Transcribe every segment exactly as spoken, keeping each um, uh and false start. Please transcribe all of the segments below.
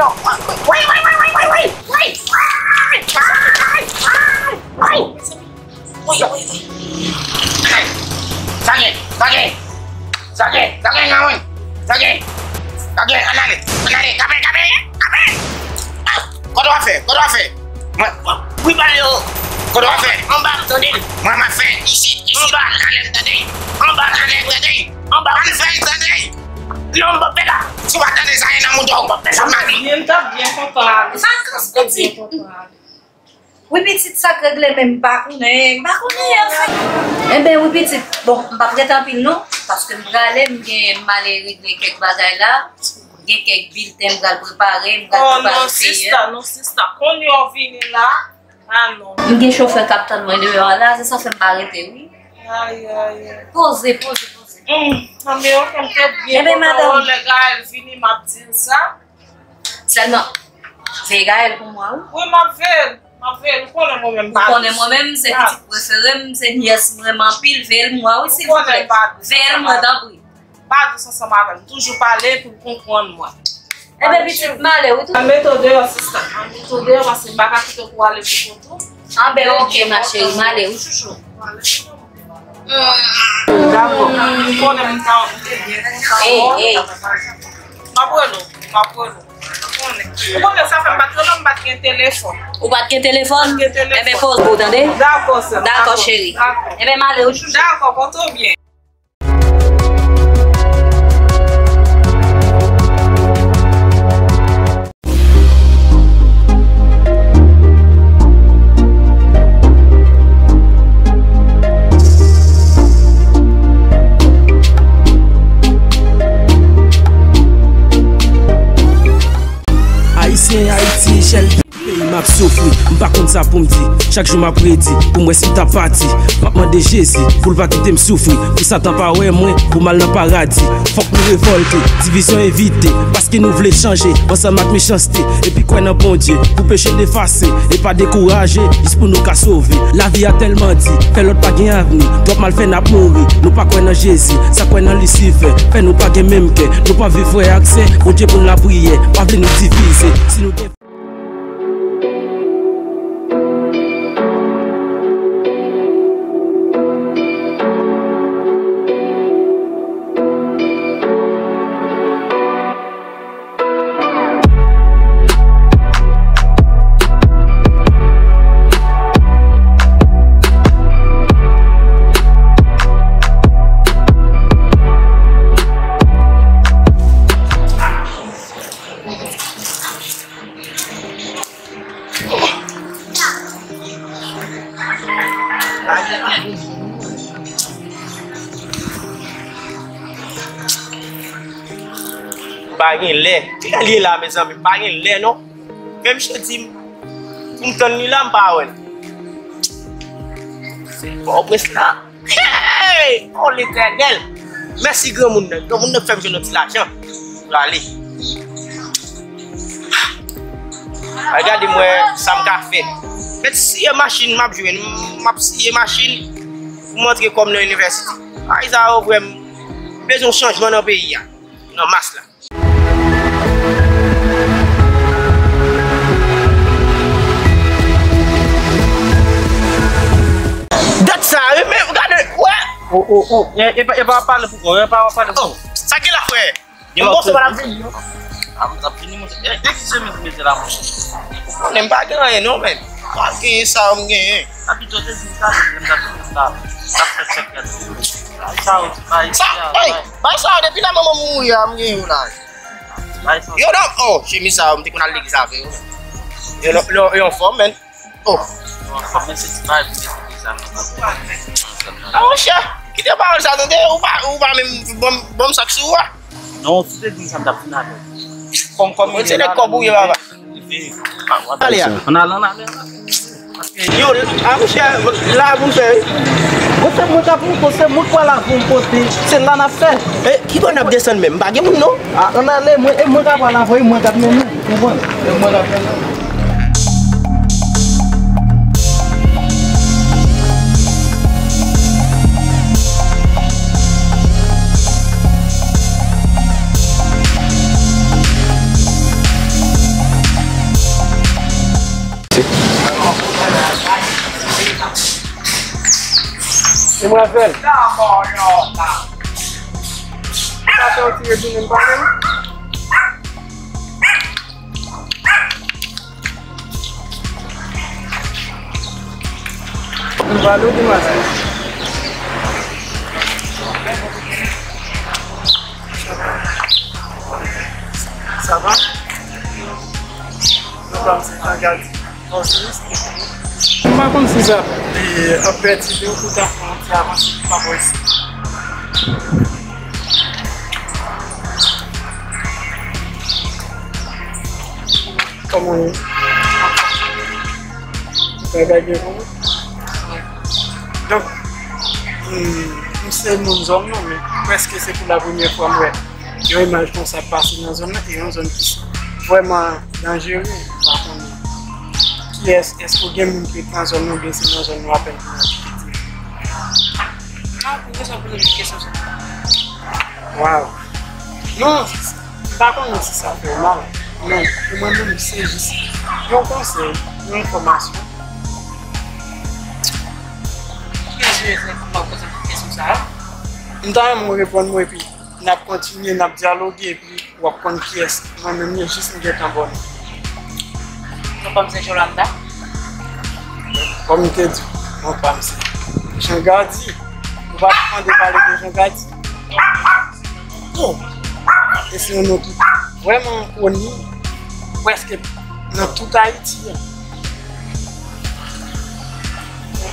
Wi, wi, wi, wi, wi, wi, wi, wi, wi, wi, wi, wi. Wi, wi, wi. Sa gen? Sa gen? Sa gen? Sa gen nan men? Sa gen? Sa gen? Ann ale! Ann ale! Kanpe! Kanpe! Kanpe! Kote w ap fè? Kote w ap fè? Mwen, mwen, wi, pale yo. Kote w ap fè? Anba m tande. Mwen, m ap fè isit, isit. Anba. Ann ale, tande. Anba. Ann ale, tande. Anba. Ann fè l tande. Non, m p ap fè la. Si w pa tande sa, e nan mouda w. M p ap fè sa, m ap fè. Byen, m t ap byen kontan ale. Vakans, pitit. Wi, pitit, sa k regle menm, m pa konnen, m pa konnen, anfen. Enben, wi, pitit, bon, m p ap rete anpil non, paske m prale, m gen, m ale regle kèk bagay la, gen kèk bilten m pral prepare, m pral prepare peye. Oh non, sista, non, sista, konn yo vini la, ah non. M gen chofè k ap tann mwen deyò a la, se sa fè m pa rete, wi. Ay, ay, ay. Poze, poze, poze. Hmm, anben, ok, m te byen kontan wè w lè Gaël vini, m ap di l sa. Sèlman, veye Gaël pou mwen, wi. Wi, m ap veye l. M ap veye l. Ou konnen mwen menm, ou konnen mwen menm, se pitit prefere m, se nyès m renmen anpil. Veye l pou mwen, wi, silvouplè. Veye l pou mwen, tanpri. Pa dous ansanm avè l. M toujou pale pou l konprann mwen. Enben, pitit, m ale, wi, tou. Al mete w deyò, sista. Al mete w deyò, paske m pa ka kite w pou w ale pou kont ou. Anben, ok, ma chérie, m ale, wi, chouchou. Dakò. M konnen m ta, m te byen kontan. Ey, ey. M ap rele w, m ap rele w. Ou konnen. Ou konnen sa fè m pa t rele w, m pa t gen telefòn. Ou pa t gen telefòn? M pa t gen telefòn. Enben, poze pou w tande. Dakò, sè m. Dakò, cheri. Dakò. Enben, m ale, wi, chouchou. Dakò, pòte w byen. Ayisyen, Ayiti, Chèlbè. Peyi m ap soufri, m pa konn sa pou m di. Chak jou m ap redi, pou m wè si m ta pati. M ap mande Jezi, pou l pa kite m soufri. Pou Satan pa wè mwen, pou m al nan paradi. Fòk nou revòlte, divizyon evite. Paske nou vle chanje, ansanm ak mechanste. Epi kwè nan Bondye, pou peche n efase. E pa dekouraje, jis pou nou ka sove. Lavi a tèlman di, fè lòt pa gen avni. Twòp malfè n ap mouri, nou pa kwè nan Jezi. Sa kwè nan Lisifè, fè nou pa gen menm kè. Nou pa viv frè ak sè, Bondye pou n lapriyè. Pa vle nou divize, si nou gen Pa gen lè. Kilè l ye la, mezanmi? Pa gen lè, non. Men misye di m pou m tann li la, m pa wè l. Pòtoprens la. Hey! Oh, Letènèl! Mèsi granmoun nan. Granmoun nan fè m jwenn yon ti lajan pou ale. Al gade m wè sa m ka fè. Mèt siye machin m ap jwenn. M ap siye machin pou m antre kòm nan inivèsite. Bagay sa yo vrèman, bezwen chanjman nan peyi a. Nan mas la. Dat sa, wi, men gade, wè. Oh, oh, oh. E, e pa, e pa w ap pale pou kò w, e pa w ap pale pou kò w. Sa ki la, frè? Yon mòso pa l ap vini, non? A, m t ap vini, monchè. E, e ki semen ou mete la, monchè? Ou konnen m pa gen anyen, non, men. Pa genyen sa, m genyen. Abitye te di m sa, m t ap vini, m t ap, m t ap fè sèkèt. Sa, bay, sa, bay, bay sa, depi lè manman m mouri a, m gen yo la. Yo, non, oh, chemiz sa yo, m te konn al legliz avè yo. Yo, non, non, yo anfòm, men. Oh. Yo anfòm, men se ti bagay pou legliz la. Ah, monchè, kite pawòl sa, tande, ou pa, ou pa menm bon, bon sak sou ou a. Non, si te di m sa, m t ap vin avè w. Kòm, kòm se nèg kòb ou ye, papa. Ale a. Ann ale, ann ale, ann ale. Yo, a, monchè, la pou n fè, wi. Bon, se mwen k ap monte, se mwen k pral avè w pote. Se la n ap fè. E, ki bò n ap desann menm? M pa gen moun, non. A, ann ale, mwen, e mwen k ap pral avè w, e mwen k ap mennen. Ou konprann? E mwen k ap mennen. Demwazèl. Sa fè w ti retounen m pale m? M pale w, demwazèl. Sa va? Non, pa m se Jean Gardy. M pa konn si sa ap pètibe w pou w ta fè yon ti avanse pou m pa wè si. Kòman w ye? Bagay byen pou ou? Donk, m, m se moun zòn nan, men prèske se pou la premyè fwa m wè yon imaj konsa pase nan zòn nan, e yon zòn ki vrèman danjere. M pa konnen kiyès, èske w gen moun ki ret nan zòn nan, oubyen se nan zòn nan w apèn vin abite? Non, poukisa w poze m kesyon sa? Waw. Non, m pa konnen si sa fè w mal, men pou mwen menm, se jis yon konsèy, yon enfòmasyon. Ki rezon w poze m kesyon sa a? M ta renmen w reponn mwen, epi n ap kontinye, n ap dyaloge, epi w ap konn kiyès mwen menm ye, jis m gentan ba w non. Non pa m se Jolanda. Kòm m te di w, non pa m se Jean Gardy. Ou pa t mande pale de Jean Gardy? Oh! E se yon non ki vrèman koni prèske nan tout Ayiti an.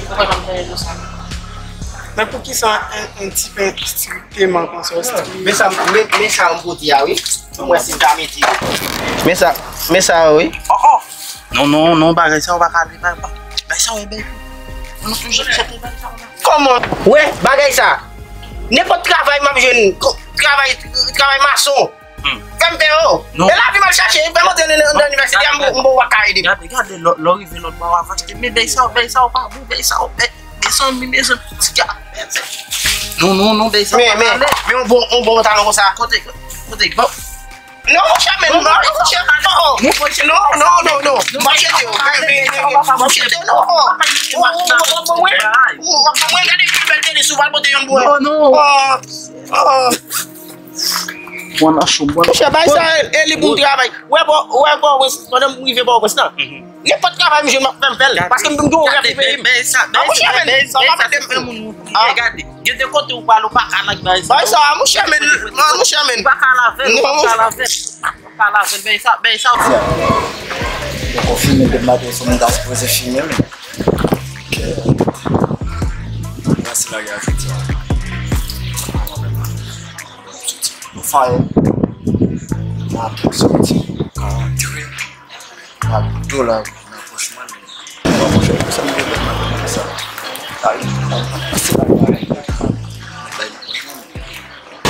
Ou pa janm tande non sa. Men poukisa yon, yon tip estrikteman konsa, estrikteman? Men sa, men, men sa m pote a, wi. Mwen si m ta mete. Men sa, men sa, wi. Oh, oh. Non, non, non, bagay sa yo pa ka ale, bagay, bagay sa yo e bèl. Nou toujou chète bagay sa yo. Kòman? Wè, bagay sa. Nenpòt travay m ap jwenn, ko-, travay, travay mason. Hmm. Fè m pè, oh. Non. E lavi m al chache, fè m antre nan, nan, nan inivèsite, m, m, m pa ka ede. Gade, gade, lè, lè w rive lòt bò, w ap achte. Men bèy sa, bèy sa, w pa bon, bèy sa, bèy, mezanmi, mezanmi, ti gars. Non, non, non, bèy sa, w pa ka ale. Men, men, men, yon bon, yon bon pantalon konsa. Kote, kote, bon. Non, monchè, men, non, non, monchè, non. Non, non, non, non. M ap jete w, men, men, men, m ap jete w, non. Ou, ou, ou, ou, ou, ou, gade ki bèl tenis ou pral pote yon bwè. Oh, non. Oh, oh. Mwen nan cho, mwen. Monchè, bay sa, e, e li pou travay. Wè, bò, wè, bò, wè, pandan m rive bò, wè, sa. Nenpòt travay m jwenn, m ap fè m fè l. Paske m gen yon rèv pou peyi m. Bay sa, bay sa, bay sa, bay sa, fè moun ouvriye, gade. Gen de kote ou pral, ou pa ka lage bay sa. Bay sa, monchè, men, monchè, men. Ou pa ka lave l, ou pa ka lave l. Ou pa ka lave l, bay sa, bay sa. Yo konfime depi maten, se moun ta sipoze fime, men. Ok. Mwen se lage a fè ti. Nou fè. Mwen ap soti. Antre. Ak dola nan pòch mwen. Mwen, monchè, pou sa m gen lè m ap fè sa. Ay, se pa yon bagay.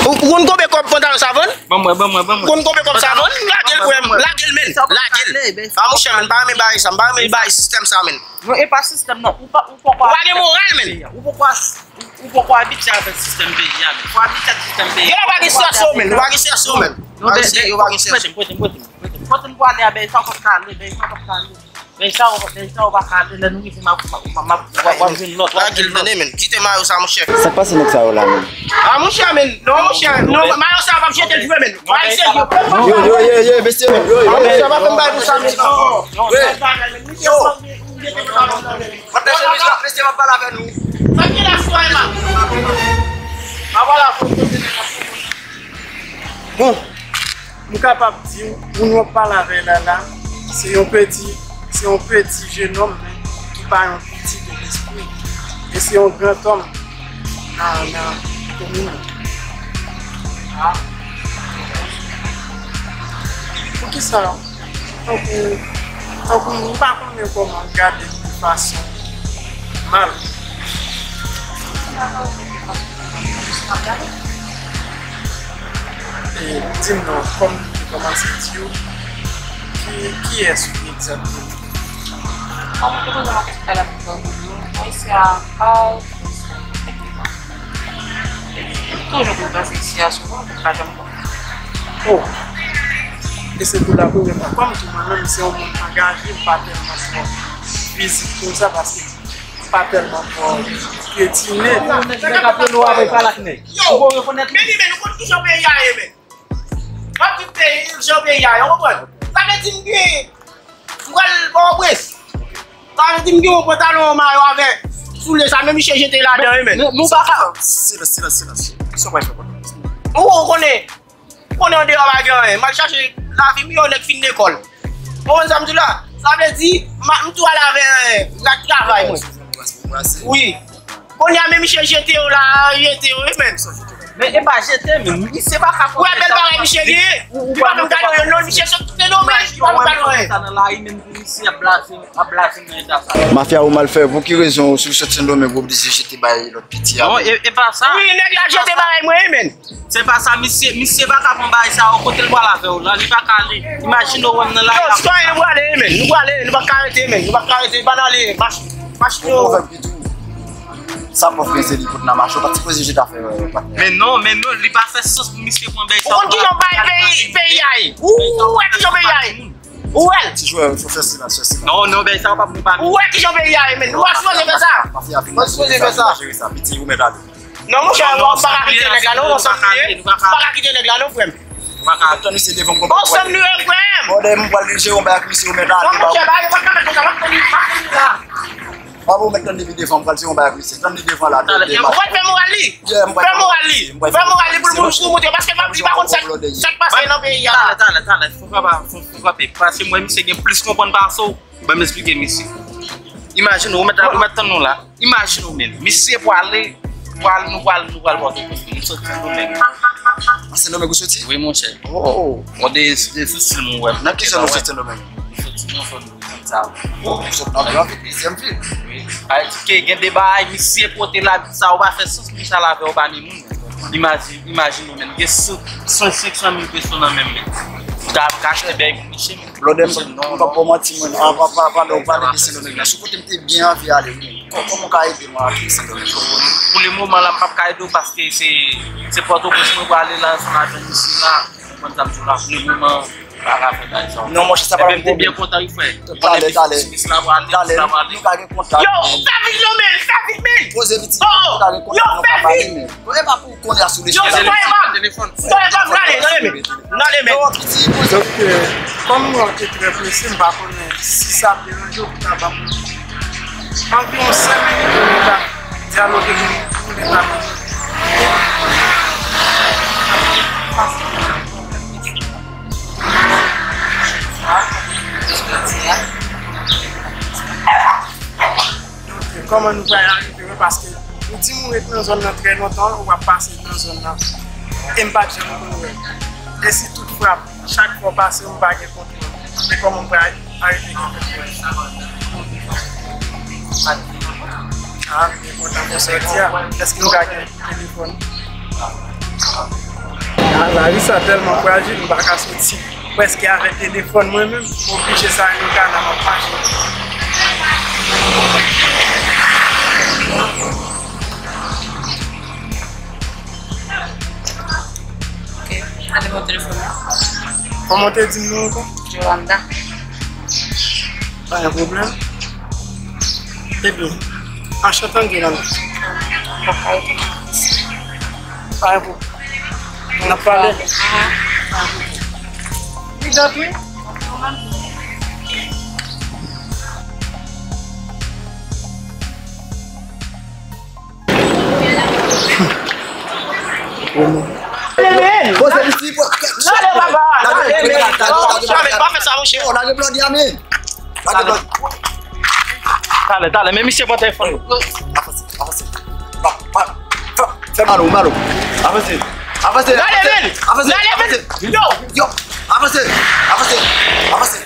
Ou, ou konn konbyen kòb pantalon sa vann? Ban mwen, ban mwen, ban mwen. Ou konn konbyen kòb sa vann? Lage l pou m, lage l, men. Lage l. A, monchè, men, m pa renmen bagay sa, m pa renmen bagay sistèm sa, men. Non, e pa sistèm, non. Ou pa, ou poko... Ou pa gen moral, men. Ou poko, ou, ou poko abitye avèk sistèm peyi a, men. Fò abitye ak sistèm peyi a. Yo pa gen sitiyasyon, men. Yo pa gen sitiyasyon, men. Non, pa gen sitiyasyon, yo pa gen sitiyasyon. Kote m, kote m, kote m, kote m pwale a, bèy sa w pap ka ale, bèy sa w pap ka ale. Bèy sa w, bèy sa w pa ka ale, lè nou rive, m ap, m ap, m ap, m ap, w ap, w ap jwenn lòt, w ap jwenn lòt. Lage l, tande, men. Kite mayo sa, monchè. Sa k pase nèg sa yo la, men? A, monchè, men. Non, monchè. Non, mayo sa, w ap jete l vre, men. Bagay serye. Yo, yo, yo, yo, mesye, yo, yo. A, monchè, pa fè m bagay pou sa, men. Non, non, non. Yo. Mwen pèse nou sa, mesye, m ap pale avè nou. Sa ki la sitwayen la? A, vwala, fò kote nèg la. Bon, m kapab di w, moun w ap pale avè l la, la, se yon peti, se yon peti jenòm, men ki pa yon piti de lespri. E se yon grandòm nan, nan komin nan. A. Poukisa? Tankou, tankou m pa konnen kòman gade l de fason mal. E, di m non, kòm m te kòmanse di w, ki, kiyès ou egzakteman? Kòm m te konnen m ap pale avèk Granmoun yo, mwen se a baz, toujou te panse isi a souvan, men m pa janm konn. Oh! E se pou la premyè fwa. Kòm di mwen menm, se yon moun angaje, m pa tèlman fò fizik konsa, paske Pa tèlman fò, pyetine. Nèg ap rele w avè pale ak nèg. Ou ko rekonèt li? Men, men, nou konn kijan peyi a ye, men. W ap di peyi, jan peyi a ye, w konprann? Sa vle di m gen, m pral ba w prens. Sa vle di m gen yon pantalon an mayo avè soulye sa, men misye jete ladan, wi, men. Nou, nou pa ka. Silans, silans, silans. Sa w pral fè pandan? Ou, ou konnen, ou konnen andeyò pa gen anyen. M al chache lavi m, yon nèg fin lekòl. Ou konprann sa m di w la? Sa vle di, m a, m tou al avè, eh, rad travay mwen. Wi. Kounye a, men misye jete yo la, jete yo, wi, men. Men e pa jete, men misye pa ka konn. Ou wè bèl bagay misye genyen? Li pa menm gade yo, non, misye sot kite domèj, li pa menm gade yo. Sa nan lari, men misye ap blaze, ap blaze nan eta sa. Mafya ou mal fè, pou ki rezon ou sou sot Sendomeng ou oblije jete bay lòt piti a? Non, e, e pa sa. Wi, nèg la jete bagay mwen, wi, men. Se pa sa, misye, misye pa ka pran bagay sa yo, kote l pral avè w la, li pa ka ale. Imajine w wè m nan lari. Yo, sitwayen, nou prale, men, nou prale, nou pa ka rete, men, nou pa ka rete, pa n ale, mach-, machine yo. Sa pwòf gen se li kote nan mache, ou pa t sipoze jete afè yo, patnè. Men non, men non, li pa fè sans pou misye pran bèy sa. Ou konn kijan bagay peyi, peyi a ye? Ou wè kijan peyi a ye? Ou wè l? Ti jwè, fò fè silans, fè silans. Non, non, bèy sa yo pa pou pa. Ou wè kijan peyi a ye, men? Ou pa sipoze fè sa. Ou pa sipoze fè sa. Jere sa, piti, ou mèt ale. Non, monchè, non, m pa ka kite nèg la, non, ansanm li ye. M pa ka kite nèg la, non, frè m. Ou pa ka tann misye devan m konprann. Ansanm li ye, frè m. Bon, dèyè m pral dirije yon bagay ak misye, ou mèt ale. Non, monchè, bagay yo pa ka fèt konsa, m ap tann li, m ap tann li la. Papa, ou mèt tann depi devan, m pral di yon bagay ak misye. Tann li devan la, devan. Ou pral fè moral li. Fè moral li. Fè moral li pou l, pou l montre, paske l pa, li pa konn sa, sa k pase nan peyi a. Talè, talè, talè. Fò frape, fò, fò frape. Paske m wè misye gen plis konprann pase w. Ban m esplike misye. Imajine w, ou mèt, ou mèt tann nou la. Imajine w menm. Misye pwale, pwale, nou pwale, nou pwale Pòtoprens. Nou sot Sendomeng. A Sendomeng ou soti? Wi, monchè. Oh. Bon, de, de sou sil mwen wè. Nan ki zòn ou sot Sendomeng? Nou soti nan zòn konsa. Oh, nou sot nan vil, dezyèm vil. Wi. Sa vle di ke gen de bagay, misye pote la, sa ou pa fè sans pou misye al avè w pa ni moun. Imajine, imajine w menm. Gen san, san, senk san mil peso nan men m, men. Ou ta ap kache bèy pou misye, men. Blòdè m, m p ap ba w manti, mwen. Avan, pa, pa, pa, pa, pa, pa, sou kote m te byen anvi ale, wi. Kò-, kòman w ka ede mwen ak Sendomeng? Pou le moman la, m p ap ka ede w paske se, se Pòtoprens mwen prale la, ansanm avè misye la. Ou konprann sa m di w la, pou le moman, m pa ka fè bagay sa. Non, monchè, sa pa yon pwoblèm. Ebyen, m te byen kontan wi, frè. Talè, talè. Talè, nou ka gen kontak. Yo, fè vit non, men, fè vit, men. Poze piti, nou ka gen kontak, nou ka pale, men. Yo, fè vit. Bon, e pa pou kounye a sou lespri la. Yo, sitwayen pa m. Sitwayen pa m, gade, gade, men. Gade, men. Donk, kòm nou an te trè prese, m pa konnen si sa ap deranje w pou ta ban m anviwon senk minit pou nou ta dyaloge pou nou, pou nou ta Donk, kòman nou pral arive wè, paske ou di m ou ret nan zòn nan trè lontan, ou ap pase nan zòn nan. E m pa t janm konn wè. E si toutfwa, chak fwa w pase, ou pa gen kontwòl. Men kòman m pral arive gen kontwòl? Ah, m byen kontan pou sòti a. Èske m ka gen telefòn? Ah, lavi sa tèlman frajil, m pa ka sòti. Prèske avèk telefòn mwen menm, m oblije sa yon kanal ap mache. Ok, ale mwen telefòn nan. Kòman w te di m non ankò? Jolanda. Pa gen pwoblèm. Ebyen, anchante Jolanda. Pa gen pwoblèm. N ap pale. Evident, wi. Poze piti, poze. Rale, papa, rale, men. Pa fè sa, monchè. Lage blòdi a, men. Lage blòdi. Talè, talè, men misye pran telefòn. Avanse, avanse. Pa, pa, fè, fè mal ou, mal ou. Avanse. Avanse, avanse, avanse, avanse. Yo. Yo, avanse, avanse, avanse.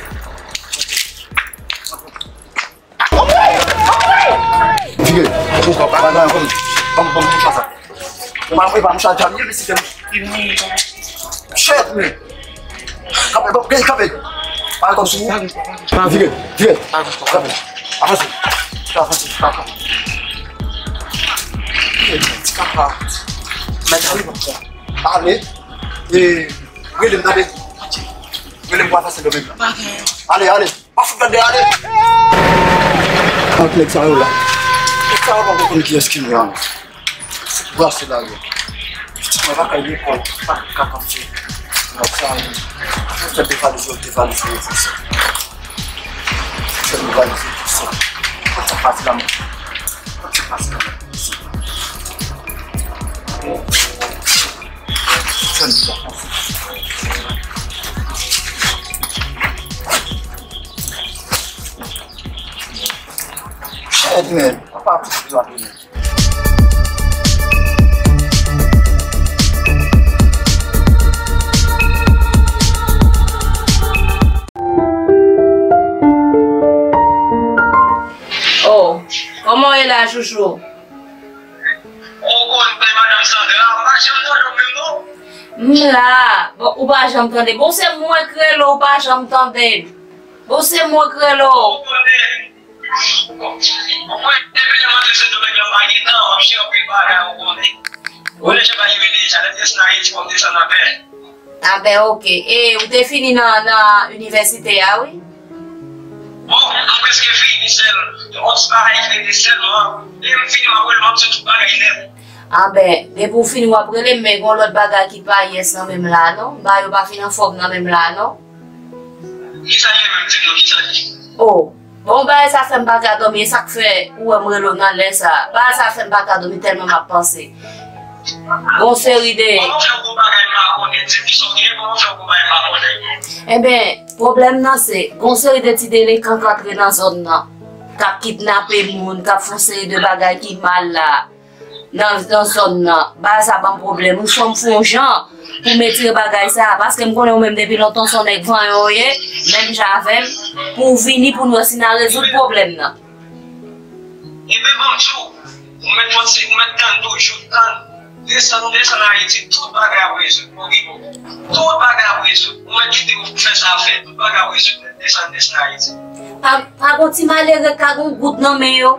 Vire. Ban m, ban m, ban m mouchwa sa. Ban m, ban m mouchwa sa. Shit, man. Kanpe, bon, gen kanpe. Pa kòm sou. Vire, vire. Kanpe. Avanse. Avanse, avanse. Ti kaka. Mèt ale, bon. Ale. E, rele m, tande. Rele m pou al Sendomeng. Ale, ale. Pa fout gade ale. Ak nèg sa yo la. Sa yo pa konn kiyès ki mwen. Brase la yo. Pitit mwen pa kay lekòl, pa ka kanpe. Nan sa yo. Fè devalize yo, devalize yo konsa. Fè devalize yo konsa. Konsa pase la mwen. Konsa pase la mwen. Fè devalize yo konsa. Shit, man. Papa, papa. Oh, kòman w ye la, chouchou? Ou konnen madanm Sandra, ou pa janm tande w menm non. M la, bon, ou pa janm tande. Bon, se mwen k rele w, ou pa janm tande m. Bon, se mwen k rele w. Ou konnen. Bon, mwen, depi lè m antre sou do nèg la, m pa gen tan, m ap jere anpil bagay, ou konnen. Ou konnen jan bagay yo ye deja, lè m desann Ayiti, fò m desann anpè. A ben, oke. E, ou te fini nan, nan inivèsite a, wi? Bon, m prèske fini, sèl yon ti bagay ki rete sèlman. Lè m fini, m ap rele w, m ap di w tout bagay nèt. A ben, depi w fini, w ap rele m, men gen yon lòt bagay ki pa yès nan menm la, non. Bagay yo pa fin anfòm nan menm la, non. Kisa l ye menm, di m non, kisa l ye? Oh, bon, bagay sa fè m pa ka dòmi, e sa k fè ou wè m rele w nan lè sa. Bagay sa fè m pa ka dòmi tèlman m ap panse. Gon seri de Kòman w fè w gon bagay m pa konnen? Di m kisa w gen, kòman w fè w gon bagay m pa konnen? Enben, pwoblèm nan se, gon seri de ti delenkan k antre nan zòn nan, k ap kidnape moun, k ap fè yon seri de bagay ki mal la. Nan, nan zòn nan, bagay sa ban m pwoblèm. Ou fè m fè yon jan pou m retire bagay sa, paske m konnen ou menm depi lontan se yon nèg vanyan w ye, menm jan avè m, pou w vini pou n wè si n a rezoud pwoblèm nan. Ebyen, ban m di w, ou mèt fòse, ou mèt tann toujou, tann. Desann, ou desann Ayiti, tout bagay ap rezoud, oke? Tout bagay ap rezoud. Ou mèt kite yo fè sa fè, tout bagay ap rezoud. Desann, desann Ayiti. Pa, pa gon ti malere k ka gon goud nan men yo.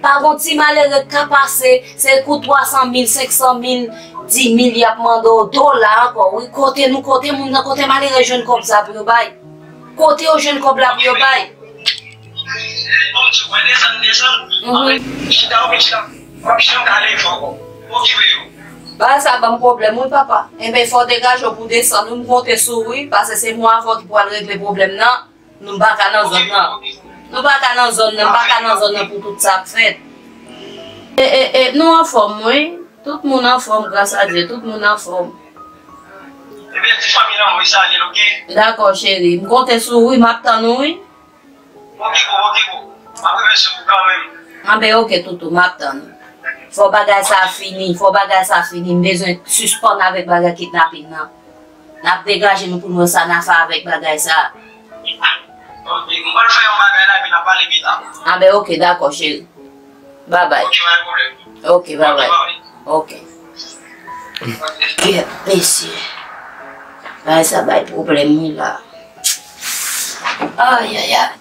Pa gon ti malere k ka pase, se kou twa san mil, senk san mil, di mil y ap mande w, dola ankò, wi. Kote nou, kote moun nan, kote malere jwenn kòb sa pou yo bay? Kote yo jwenn kòb la pou yo bay? Bon, ti wè, desann, desann. Mhm. Chita, oke, chita. W ap janm ka leve ankò. Okipe yo. Bagay sa ban m pwoblèm, wi, papa. Enben, fò w degaje w pou w desann, wi, m konte sou ou, wi, paske se mwen avè w ki pral regle pwoblèm nan. Nou pa ka nan zòn nan. Nou pa ka nan zòn nan, m pa ka nan zòn nan pou tout sa ap fèt. E, e, e, nou anfòm, wi. Tout moun anfòm, gras a Dye, tout moun anfòm. Ebyen, di fanmi lan, wi, salye l, oke? Dakò, cheri. M konte sou ou, wi, m ap tann ou, wi. Oke, boo, oke, boo. M ap rive sou ou kanmenm. Anben, oke, toutou, m ap tann ou. Fò bagay sa fini, fò bagay sa fini. M bezwen sispann avèk bagay kidnaping nan. N ap degaje nou pou n wè sa n a fè avèk bagay sa. Ok, m pral fè yon bagay la, epi n ap pale pita. Anben, oke, dakò, cheri. Babay. Ok, pa gen pwoblèm. Oke, babay. Oke. Kèt, mesye. Bagay sa bay pwoblèm, wi, la. Ayayay.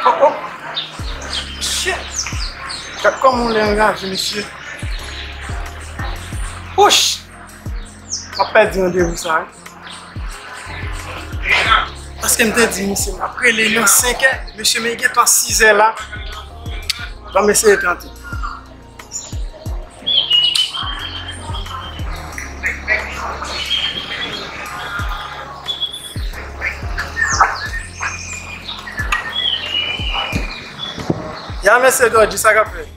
Oh, oh. Shit. Gad kòman w lè anraje, mesye. Wouch! M ap pèdi randevou sa, wi. Paske m te di misye m ap rele nan senkè, mesye, men li gentan sizè la. Ban m eseye tante. Ya, mesye Dodgy, sa k ap fèt?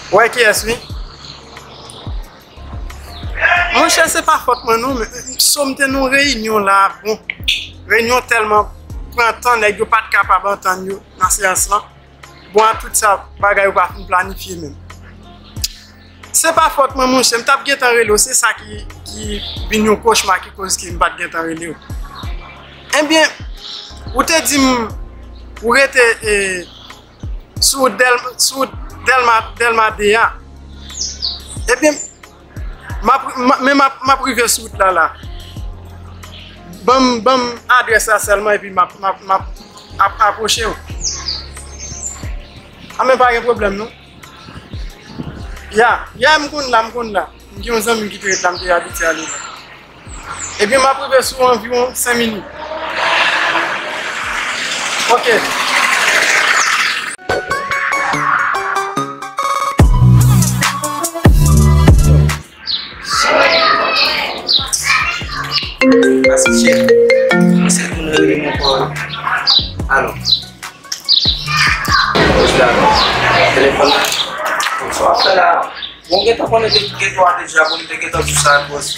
Wè kiyès, wi. Monchè, se pa fòt mwen non, men so m te nan yon reyinyon la, bon, reyinyon tèlman pran tan, nèg yo pa t kapab antann yo nan seyans lan. Bon, a tout sa, bagay yo pa fin planifye menm. Se pa fòt mwen, monchè, m t ap gentan rele w, se sa ki, ki vin yon kochma ki koz ke m pa t gentan rele w. Ebyen, ou te di m, ou rete, e, sou wout Dèl-, sou wout Dèlma, Dèlma de a. Ebyen, m ap, m ap, men m ap, m ap rive sou wout la, la. Ban m, ban m adrès la sèlman epi m ap, m ap, m ap, ap apwoche w. A men pa gen pwoblèm non. Ya, ya m konn la, m konn la. M gen yon zanmi m ki te ret la, m te abitye ale la. Ebyen, m ap rive sou anviwon senk minit. Ok. Pase chèf. Se pou nou rele mon kò. Alò. Bòs la, telefòn nan. Sa w ap fè la? Bon, gentan konnen te gen dwa deja pou m te gentan di sa, bòs.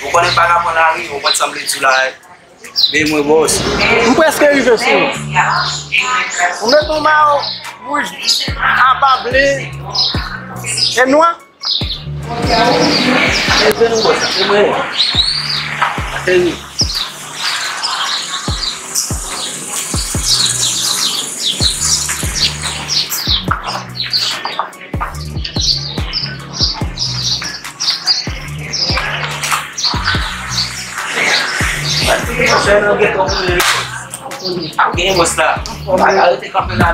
Ou konnen pa rapò lari, ou konn sa m vle di w la. Men mwen, bòs. M prèske rive sou ou. Ou met yon mayo wouj, apa ble, e nwa. Leve nou, bòs, se mwen. Ateri. Monchè, nan geto, ap genyen bòs la. Pa ka rete kanpe la.